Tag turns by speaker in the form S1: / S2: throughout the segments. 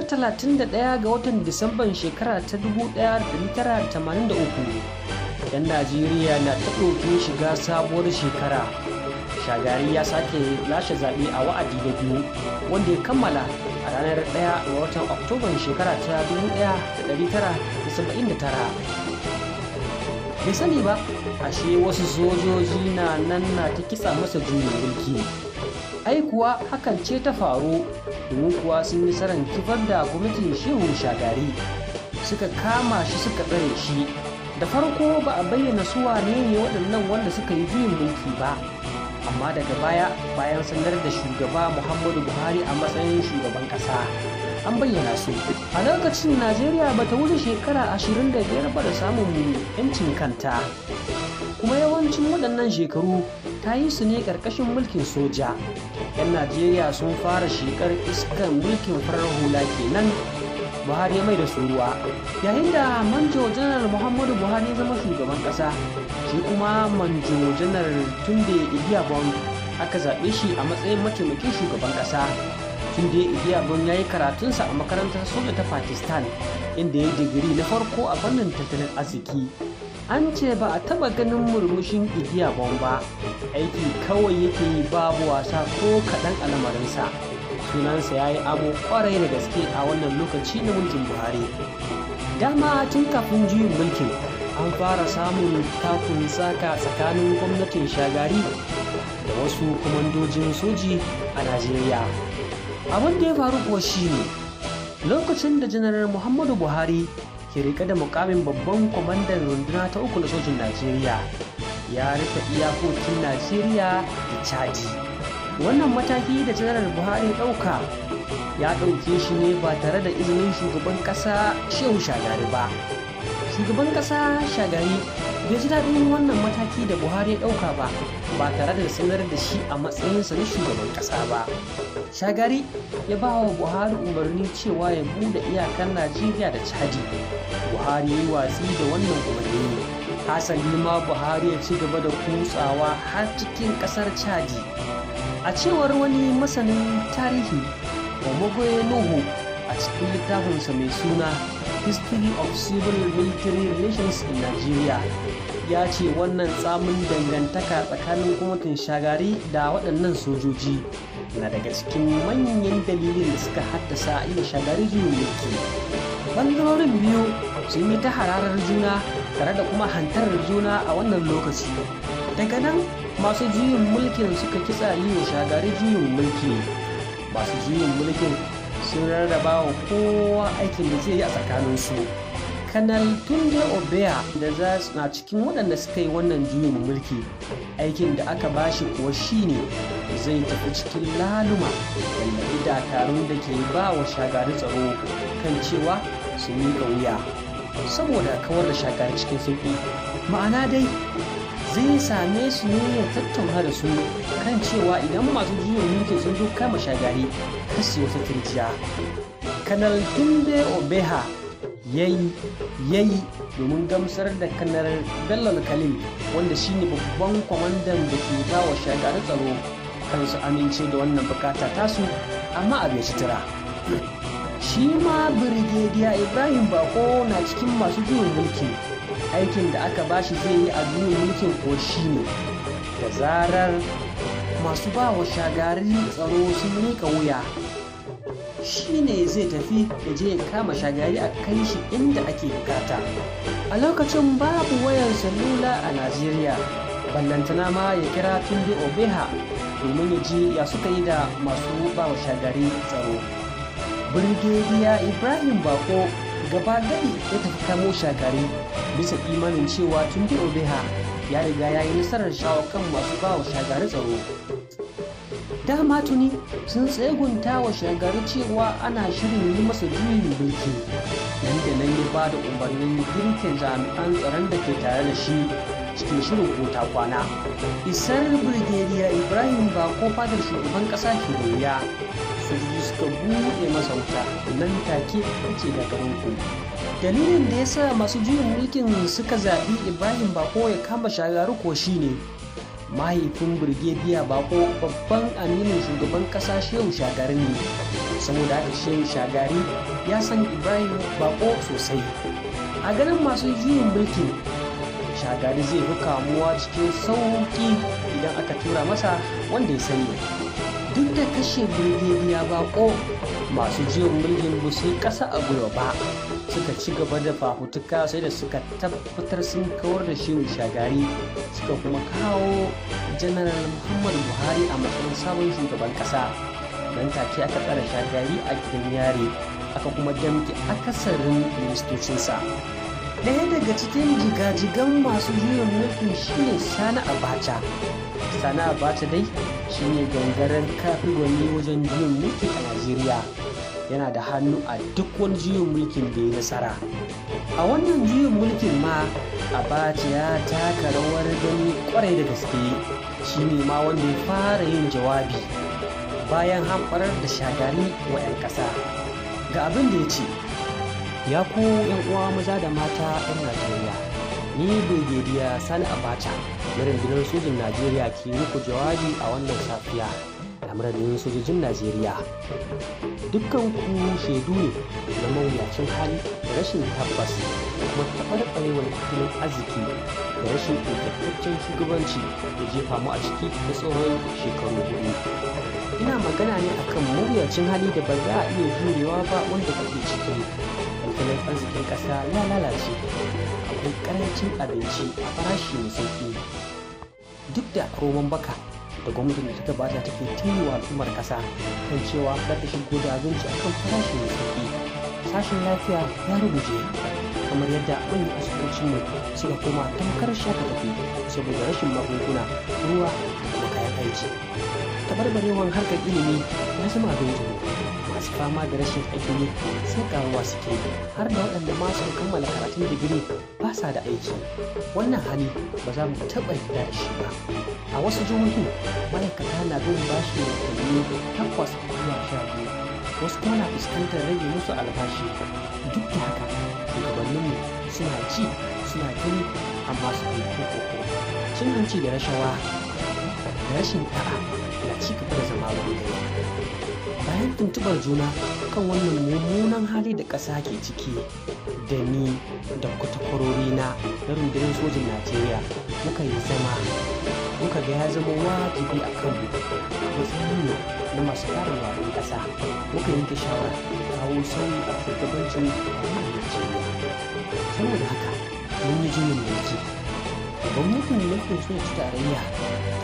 S1: 31 ga watan Disamban shekara ta 1983, 'yan Najeriya na ta ɗaukin shiga sabuwar shekara. Shagari ya sake lashe zaɓe a wa'adi na biyu, wanda ya kammala a ranar 1 ga watan Oktoban shekara ta 1979. Bai sani ba, ashe wasu sojoji na nan na ta kitsa masa juyin mulki. Ai kuwa hakan ce ta faru, domin kuwa sun yi nasarar kifar da gwamnatin Shehu Shagari, suka kama shi suka tsare shi. Da farko ba a bayyana su wane ne waɗannan wanda suka yi juyin mulki ba, amma daga baya, bayan sanar da shugaba Muhammadu Buhari a matsayin shugaban ƙasa, an bayyana su. A lokacin Najeriya ba ta wuce shekara 25 ba da samun 'yancin kanta, kuma yawancin waɗannan shekaru ta yi su ne ƙarƙashin mulkin soja. 'Yan Najeriya sun fara shekar iskar mulkin farar hula kenan. Buhari ya mai da su ruwa. Yayin da Manjo Janar Muhammadu Buhari ya zama shugaban ƙasa, shi kuma Manjo Janar Tunde Idiabon aka zaɓe shi a matsayin mataimakin shugaban ƙasa. Tunde Idiabon ya yi karatunsa a makarantar soja ta Pakistan, inda ya yi digiri na farko a fannin tattalin arziki. An ce ba a taɓa ganin murmushin Idiabon ba, aiki kawai yake yi, babu wasa ko kaɗan a lamarinsa. Sunansa ya yi amo kwarai da gaske a wannan lokaci na mulkin Buhari. Dama tun kafin juyin mulkin an fara samun takun saka tsakanin gwamnatin Shagari da wasu kwamandojin soji a Najeriya. Abin da ya faru kuwa shine, lokacin da Janar Muhammadu Buhari ke rike da mukamin babban kwamandan runduna ta uku na sojin Najeriya, ya rufe iyakokin Najeriya da Chadi. Wannan mataki da Janar Buhari ɗauka, ya ɗauke shi ne ba tare da izinin shugaban ƙasa Shehu Shagari ba. Shugaban ƙasa Shagari bai ji daɗin wannan mataki da Buhari ya ɗauka ba, ba tare da sanar da shi a matsayinsa na shugaban ƙasa ba. Shagari ya ba wa Buhari umarni cewa ya buɗe iyakar Najeriya da Chadi. Buhari ya yi watsi da wannan umarni. Hasali ma Buhari ya ci gaba da kutsawa har cikin ƙasar Chadi. A cewar wani masanin tarihi, Omogoye Nuhu, a cikin littafinsa mai suna History of Civil Military Relations in Nigeria, ya ce wannan tsamin dangantaka tsakanin gwamnatin Shagari da waɗannan sojoji na daga cikin manyan dalilin da suka haddasa iya Shagari juyin mulki. Bangarorin biyu sun yi ta hararar juna tare da kuma hantarar juna a wannan lokaci. Daga nan masu juyin mulkin suka kitsa yi wa Shagari juyin mulki. Masu juyin mulkin sun rarraba wa kowa aikin da zai yi a tsakaninsu. Kanal Tunde Obeya da za na cikin waɗanda suka yi wannan juyin mulki. Aikin da aka bashi kuwa shine zai tafi cikin laluma lallabi dakarun da ke ba wa Shagari tsaro kan cewa su miƙa wuya saboda kawar da Shagari cikin sauƙi. Ma'ana dai, zai same su ne ya tattauna da su kan cewa idan masu juyin mulki sun zo kama Shagari, kasi wata turjiya. Kanal Tunde Obeha yayi yayi domin gamsar da Kanar Bello Khalil, wanda shine babban kwamandan da ke ba wa Shagari tsaro, kan su amince da wannan bukata tasu, amma abu ya ci tura. Shi ma Birgediya Ibrahim Bako na cikin masu juyin mulki. Aikin da aka bashi zai yi a juyin mulkin ko shine, da zarar masu ba wa Shagari tsaro sun miƙa wuya, shine zai tafi ya je ya kama Shagari a kai shi inda ake bukata. A lokacin babu wayar salula a Najeriya, ballantana ma ya kira Tunde Obeha domin ya ji ya suka yi da masu ba wa Shagari tsaro. Birgediya Ibrahim Bako gaba gadi ya tafi kamo Shagari, bisa imanin cewa Tunde Obeha ya riga ya yi nasarar shawo kan masu ba wa Shagari tsaro. Dama tuni sun tsegunta wa Shagari cewa ana shirin yi masa juyin mulki. Nan da nan ya ba da umarnin girke jami'an tsaron da ke tare da shi cikin shirin kota kwana. Isar Birgediya Ibrahim Bako fadar shugaban ƙasa ke da wuya, sojoji suka buɗe masa wuta. Nan take ce da garinku. Dalilin da ya sa masu juyin mulkin suka zaɓi Ibrahim Bako ya kama Shagari ko shine, mahaifin Birgediya Bako babban aminin shugaban ƙasa Shehu Shagari ne. Saboda haka Shehu Shagari ya san Ibrahim Bako sosai. A ganin masu juyin mulkin, Shagari zai fi kamuwa cikin sauƙi idan aka tura masa wanda ya sani. Duk da kashe Birgediya Bako, masu juyin mulkin ba su yi ƙasa a gwiwa ba, suka ci gaba da fafutuka sai da suka tabbatar sun kawar da Shehu Shagari, suka kuma kawo Janaral Muhammadu Buhari a matsayin sabon shugaban ƙasa. Nan take aka tsare Shagari a gidan yari, aka kuma damƙe akasarin ministocinsa. Ɗaya daga cikin jigajigan masu juyin mulkin shine Sani Abacha. Sani Abacha dai shine gangaren kafin gwani wajen juyin mulki a Najeriya. Yana da hannu a duk wani juyin mulkin da ya nasara. A wannan juyin mulkin ma Abacha ya taka rawar gani kwarai da gaske. Shine ma wanda ya fara yin jawabi bayan hamɓarar da Shagari wa 'yan ƙasa. Ga abin da ya ce: ya ku 'yan uwa maza da mata 'yan Najeriya, ni Birgediya Sani Abacha na rundunar sojin Najeriya ke muku jawabi a wannan safiya a madadin sojojin Najeriya. Dukkan ku shaidu ne na mawuyacin hali da rashin tabbas da kuma taɓarɓarewar tattalin arziki da rashin ingantaccen shugabanci da jefa mu a ciki na tsawon shekaru 4. Ina magana ne akan mawuyacin hali da ba za a iya jurewa ba wanda kuke ciki. Tattalin arzikin ƙasa ya lalace, akwai ƙarancin abinci a farashi mai sauƙi. Duk da roman baka da gwamnatin da ta gabata take taiwa al'ummar ƙasa kan cewa za ta shigo da abinci akan farashi mai sauƙi, sashen lafiya ya ruguje, kamar yadda manyan asibitocinmu suka koma tamkar shaka tafi saboda rashin magunguna, ruwa da kuma kayan aiki. Tabarbarewar harkar ilimi ya zama abin tsoro. Masu fama da rashin aikin yi sai karuwa suke, har da waɗanda ma suka kammala karatun digiri ba sa da aiki. Wannan hali ba za mu taɓa yarda da shi ba. A wasu jihohin ma'aikata na bin bashi watanni 8 zuwa 12, wasu kuma na fuskantar rage musu albashi. Duk da haka shugabanninmu suna ci suna gani amma su yi koko. Cin hanci da rashawa da rashin ɗa'a na ci gaba da zama ruwan dare. Bayan tuntubar juna kan wannan mummunan hali da ƙasa ke ciki, da ni da kwatakwarori na rundunar sojin Najeriya muka yi zama, muka ga ya zama wajibi a kanmu a matsayinmu na masu kare muradun ƙasa, muka yanke shawarar kawo sauyi a shugabancin Najeriya. Saboda haka mun yi juyin mulki. Gwamnatin mulkin soja ta tarayya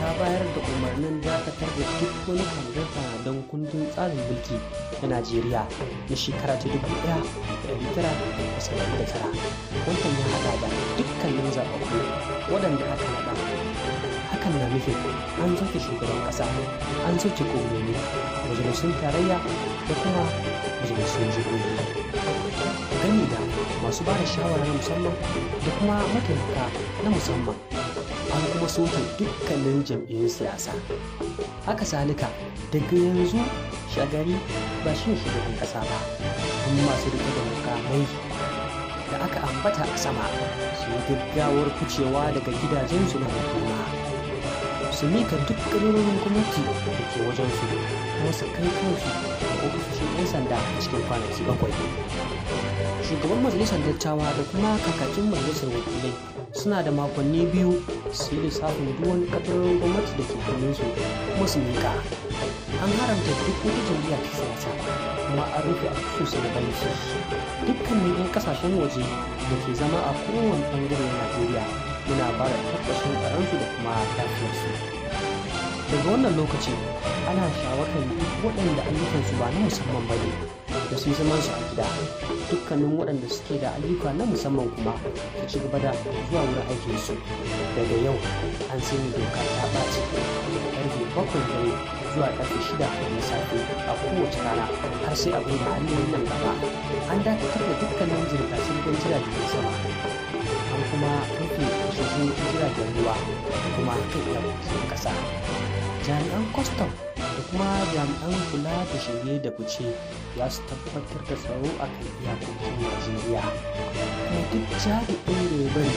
S1: ta bayar da umarnin dakatar da duk wani tanade-tanaden kundin tsarin mulki na Najeriya na shekara ta 1979. Wannan ya haɗa da dukkanin zaɓaɓɓu waɗanda aka naɗa. Hakan na nufin an soke shugaban ƙasa, an soke gwamnoni, majalisun tarayya da kuma majalisun jihohi, gami da masu ba da shawara na musamman da kuma mataimaka na musamman. An kuma soke dukkanin jam'iyyun siyasa. Haka zalika, daga yanzu Shagari ba shi shugaban ƙasa ba. Kuma masu rike da mukamai da aka ambata a sama su yi gaggawar ficewa daga gidajensu na hukuma, su mika duk ƙadarorin gwamnati da ke wajensu, kuma su kai kansu da ofisoshin 'yan sanda cikin kwanaki 7. Shugaban majalisar dattawa da kuma kakakin majalisar wakilai suna da makonni 2 su yi lissafin duk wani ƙadarorin gwamnati da ke hannunsu kuma su miƙa. An haramta duk wata jam'iyya ta siyasa, kuma an rufe asusu na banki. Dukkanin 'yan kasashen waje da ke zama a kowane ɓangare na Najeriya muna ba da tabbacin tsaronsu da kuma lafiyarsu. Daga wannan lokaci ana shawartar duk waɗanda ayyukansu ba na musamman ba ne da su yi zamansu a gida. Dukkanin waɗanda suke da ayyuka na musamman kuma su ci gaba da zuwa wurin aikinsu. Daga yau an sanya doka ta ɓaci daga ƙarfe 7 dare zuwa ƙarfe 6 na safe a kowace rana har sai abin da hali nan gaba. An dakatar da dukkanin zirga-zirgar jiragen sama, an kuma rufe tashoshin jiragen ruwa da kuma kan iyakokin ƙasa. Jami'an kwastam da kuma jami'an kula da shige da fice za su tabbatar da tsaro a kan iyakokin Najeriya. Kuma duk jami'in da ya bari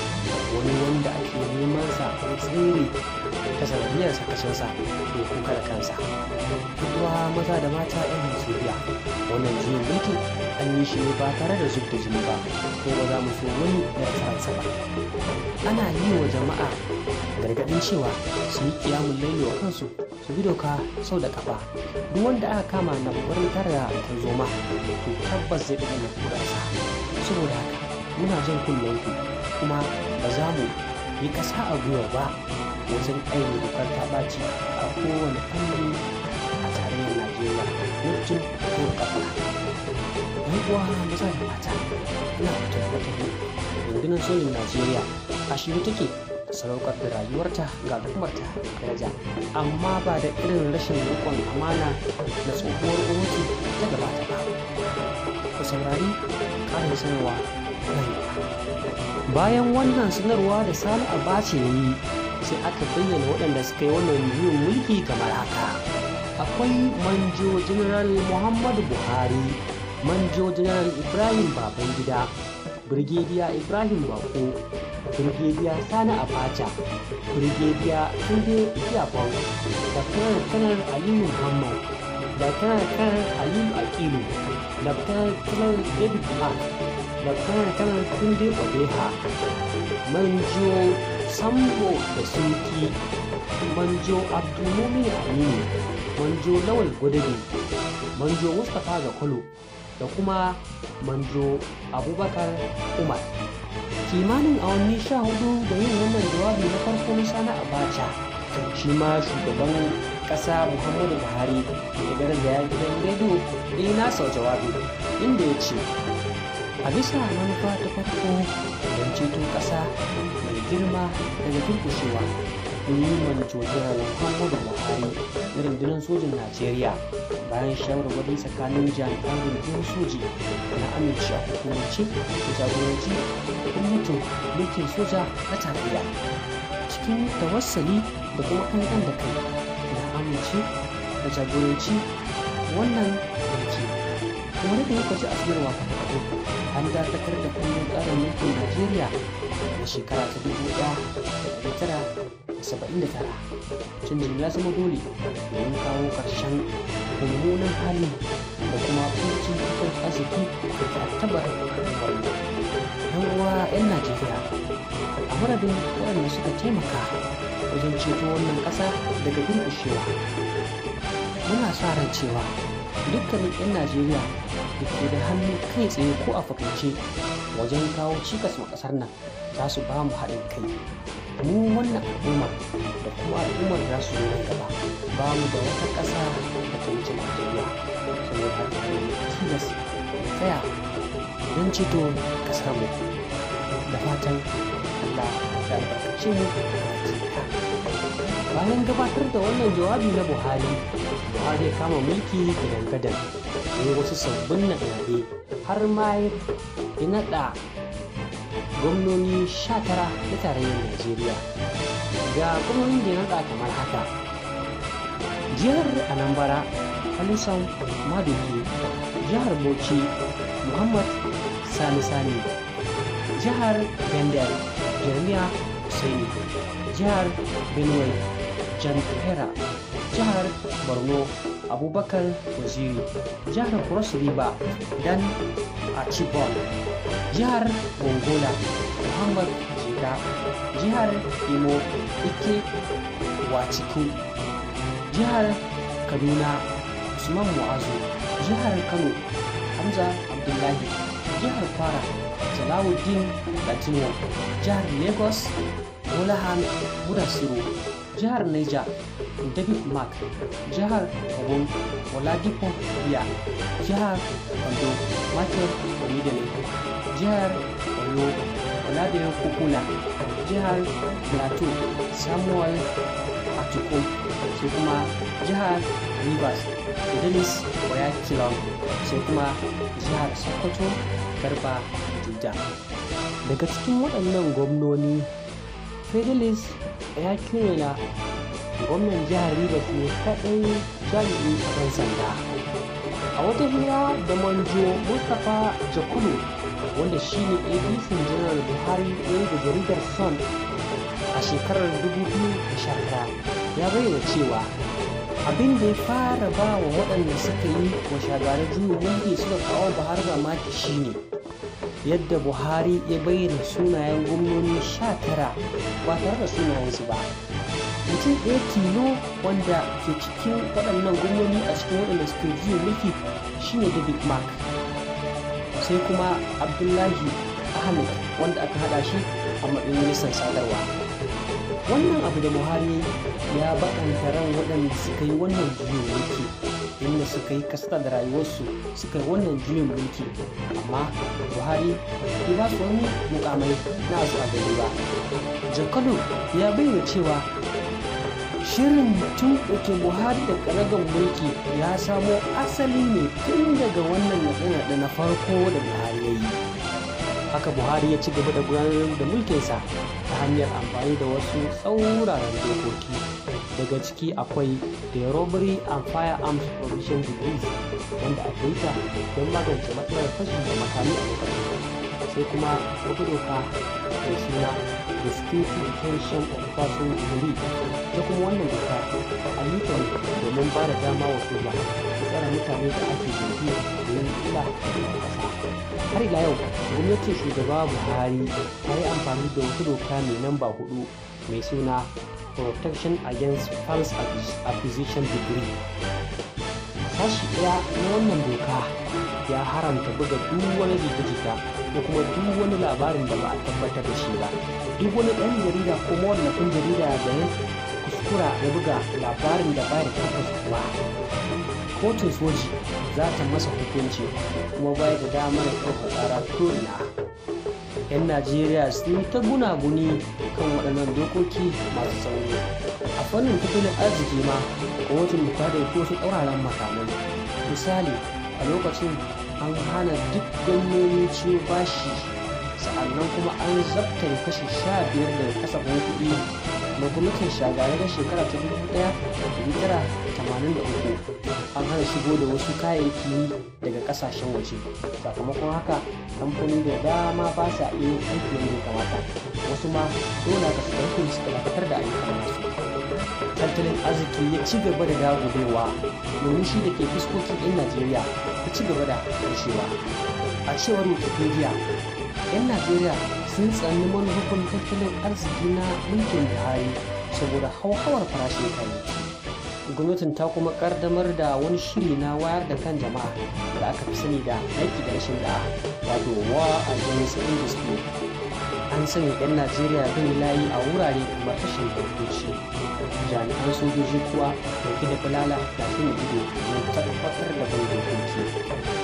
S1: wani wanda ake neman sa ya tsere ta sanadiyar sakacinsa ya kuka da kansa. Uwa maza da mata 'yan Najeriya, wannan juyin mulki an yi shi ne ba tare da zub da jini ba, ko ba za mu so wani ya rasa ransa ba. Ana yi wa jama'a gargaɗin cewa su yi ƙiyamun laili wa kansu, su bi doka sau da ƙafa. Duk wanda aka kama na ƙoƙarin tara tarzoma, to tabbas zai ɗaga kuransa. Saboda haka muna jan kunnenku, kuma ba za mu yi ƙasa a gwiwa ba wajen ayyana dokar ta ɓaci a kowane fanni a tarayyar Najeriya muddin ko ƙafa. 'Yan uwa maza da mata, ina tabbatar muku rundunar sojin Najeriya a shirye take ta sadaukar da rayuwarta ga al'ummarta da daraja, amma ba da irin rashin riƙon amana na tsohuwar gwamnati ta gabata ba. Ku saurari ƙarin sanarwa nan gaba. Bayan wannan sanarwa da Sani Abacha ya yi, sai aka bayyana waɗanda suka yi wannan juyin mulki kamar haka. Akwai Manjo General Muhammadu Buhari, Manjo General Ibrahim Babangida, Brigadier Ibrahim Bako, Brigadier Sani Abacha, Brigadier Tunde Iyabon, Lieutenant Colonel Aliyu Muhammad, Lieutenant Colonel Aliyu Akilu, Lieutenant Colonel David Mark, Lieutenant Colonel Tunde Obeha, Manjo Sambo da Suki, Manjo Abdulmumin Aminu, Manjo Lawal Gwadabe, Manjo Mustapha Gakwalo, da kuma Manjo Abubakar Umar. Kimanin awanni 14 da yin wannan jawabi na farko na Sani Abacha, shi ma shugaban ƙasa Muhammadu Buhari ya garzaya gidan rediyo ya yi nasa jawabi, inda ya ce a bisa manufa ta farko don ceto ƙasa mai girma daga durƙushewa, ni Manjo General Muhammadu Buhari na rundunar sojin Najeriya, bayan shawarwari tsakanin jami'an rundunar soji, na amince a hukumance da jagoranci gwamnatin mulkin soja na tarayya. Cikin tawassali da kuma ƙanƙan da kai, na amince da jagoranci wannan mulki. Kamar yadda kuka ji a sanarwa ta farko, an dakatar da kundin tsarin mulkin Najeriya na shekara ta 1979. Canjin ya zama dole domin kawo ƙarshen mummunan hali da kuma kuncin tattalin arziki da ke addabar al'ummarmu. 'Yan uwa 'yan Najeriya, a madadin waɗanda suka taimaka wajen ceto wannan ƙasa daga durƙushewa, muna sa ran cewa dukkanin 'yan Najeriya da ke da hannu kai tsaye ko a fakaice wajen kawo cikas ma ƙasar nan za su ba mu haɗin kai. Mu wannan al'umma da kuma al'ummar da za su zo nan gaba, ba mu da wata ƙasa da ta wuce Najeriya. Saboda haka ne tilas mu tsaya don ceto ƙasar mu. Da fatan Allah ya albarkace mu baki ɗaya. Bayan gabatar da wannan jawabi na Buhari, Buhari ya kama mulki gadan-gadan, ya yi wasu sabbin naɗe-naɗe, har ma ya naɗa gwamnoni 19 na tarayyar Najeriya. Ga gwamnonin da ya naɗa kamar haka. Jihar Anambra, Alison Maduke. Jihar Bauchi, Muhammad Sani Sani. Jihar Bendel, Jeremiah Hussaini. Jihar Benue, Jan Pera. Jihar Borno, Abubakar Waziri. Jihar Cross River, Dan Achibol. Jihar Gongola, Muhammad Jega. Jihar Imo, Ike Wachiku. Jihar Kaduna, Usman Mu'azu. Jihar Kano, Hamza Abdullahi. Jihar Kwara, Salahuddin Latino. Jihar Lagos, Bolahan Mudasiru. Jihar Niger, David Mark. Jihar Ogun, Oladipo Biya. Jihar Ondo, Michael Omidele. Jihar Oyo, Oladele Kukula. Jihar Plateau, Samuel Atukum. Sai kuma jihar Rivers, Dennis Oyakilon. Sai kuma jihar Sokoto, Garba Juda. Daga cikin waɗannan gwamnoni, Fidelis Oyakhilome Gwamnan jihar Rivers ne kaɗai jami'in ɗan sanda. A wata hira da Manjo Mustapha Jakolo, wanda shine ADC Janar Buhari ya yi da jaridar Sun a shekarar 2019, ya bayyana cewa abin da ya fara ba wa waɗanda suka yi wa Shagari juyin mulki suka kawo Buhari mamaki shine yadda Buhari ya bayyana sunayen gwamnoni 19 ba tare da sunayensu ba. Mutum ɗaya tilo wanda ke cikin waɗannan gwamnoni a cikin waɗanda suka yi juyin mulki shine David Mark, sai kuma Abdullahi Ahmed wanda aka haɗa shi a matsayin ministan sadarwa. Wannan abu da Buhari ya bakanta ran waɗanda suka yi wannan juyin mulki, inda suka yi kasada da rayuwarsu suka yi wannan juyin mulki, amma Buhari ya ba su wani mukamai na su a gani ba. Jakolo ya bayyana cewa shirin tumɓuke Buhari da karagar mulki ya samo asali ne tun daga wannan naɗe-naɗe na farko da Buhari ya yi. Haka Buhari ya ci gaba da gudanar da mulkinsa ta hanyar amfani da wasu tsauraran dokoki. Daga ciki akwai The Robbery and Firearms Prohibition Decrees, wanda aka yi ta don magance matsalar fashi da makami a lokacin. Sai kuma wata doka mai suna The Security Detention of Person Decree. Ta kuma wannan doka an yi ta ne domin ba da dama wa soja su tsare mutane da ake zargi da yin illa a ƙasa. Har ila yau, gwamnatin shugaba Buhari ta yi amfani da wata doka mai namba 4 mai suna Protection Against False Accusation Decree. Sashi ɗaya na wannan doka ya haramta buga duk wani jita-jita ko kuma duk wani labarin da ba a tabbatar da shi ba. Duk wani ɗan jarida ko mawallafin jarida da ya kuskura ya buga labarin da baya da tabbas kuwa, kotun soji za ta masa hukunci kuma baya da damar ɗaukar ƙara ko'ina. 'Yan Najeriya sun ta gunaguni kan waɗannan dokoki masu tsauri. A fannin tattalin arziki ma, gwamnatin ta ɗauki wasu tsauraran makamai. Misali, a lokacin an hana duk gwamnoni ciwo bashi, sa'annan kuma an zabtare kashi 15 daga kasafin kuɗi na gwamnatin Shagari na shekara ta 1983. An hana shigo da wasu kayayyaki daga ƙasashen waje. Sakamakon haka, kamfanoni da dama ba sa iya yin aiki yadda ya kamata, wasu ma dole aka suka suka dakatar da ayyukan nasu. Tattalin arziki ya ci gaba da dagulewa, murmushi da ke fuskokin 'yan Najeriya ya ci gaba da rushewa. A cewar Wikipedia, 'yan Najeriya sun tsani manufofin tattalin arziki na mulkin Buhari saboda hauhawar farashin kayayyaki. Gwamnatin ta kuma kaddamar da wani shiri na wayar da kan jama'a da aka fi sani da yaƙi da rashin da'a, wato War Against Indiscipline. An sanya 'yan Najeriya bin layi a wurare kamar tashar motoci. Jami'an sojoji kuwa dauke da bulala da sanya ido domin tabbatar da bin dokoki.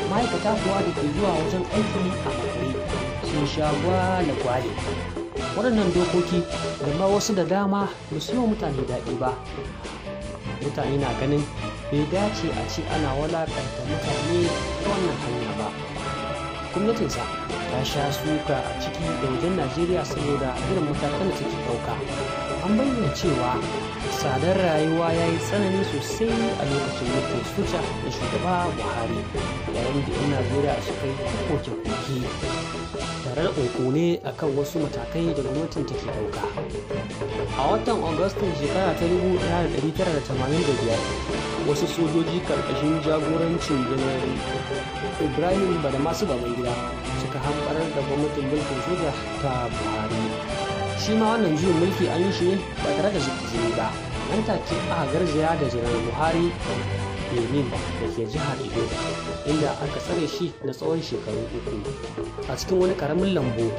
S1: Ma'aikata kuwa da ke zuwa wajen aiki a makare sun sha gwale-gwale. Waɗannan dokoki da ma wasu da dama ba su yi wa mutane daɗi ba. Mutane na ganin bai dace a ce ana walaƙanta mutane ta wannan hanya ba. Gwamnatinsa ta sha suka a ciki da wajen Najeriya saboda irin matakan da take ɗauka. An bayyana cewa tsadar rayuwa ya yi tsanani sosai a lokacin mulkin soja da shugaba Buhari, yayin da 'yan Najeriya suka yi koke-koke tare da ƙunƙune a kan wasu matakai da gwamnatin take ɗauka. A watan Agustan shekara ta 1985, wasu sojoji karkashin jagorancin Janar Ibrahim Badamasu Babangida suka hamɓarar da gwamnatin mulkin soja ta Buhari. Shi ma wannan juyin mulki an yi shi ne ba tare da jini ba. Nan take aka garzaya da Janar Buhari Benin da ke jihar Edo, inda aka tsare shi na tsawon shekaru 3 a cikin wani karamin lambu,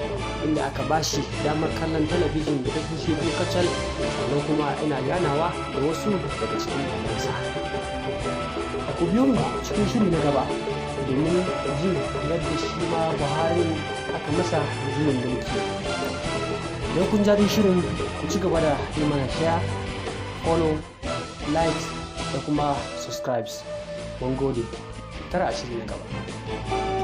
S1: inda aka ba shi damar kallon talabijin da tashoshi 2 kacal, sannan kuma ina ganawa da wasu daga cikin iyalansa. Ku biyo mu cikin shiri na gaba domin jin yadda shi ma Buhari aka masa juyin mulki. Idan kun ji shirin, ku ci gaba da yi mana share, follow, like da kuma subscribes. Mun gode. Tara a shiri na gaba.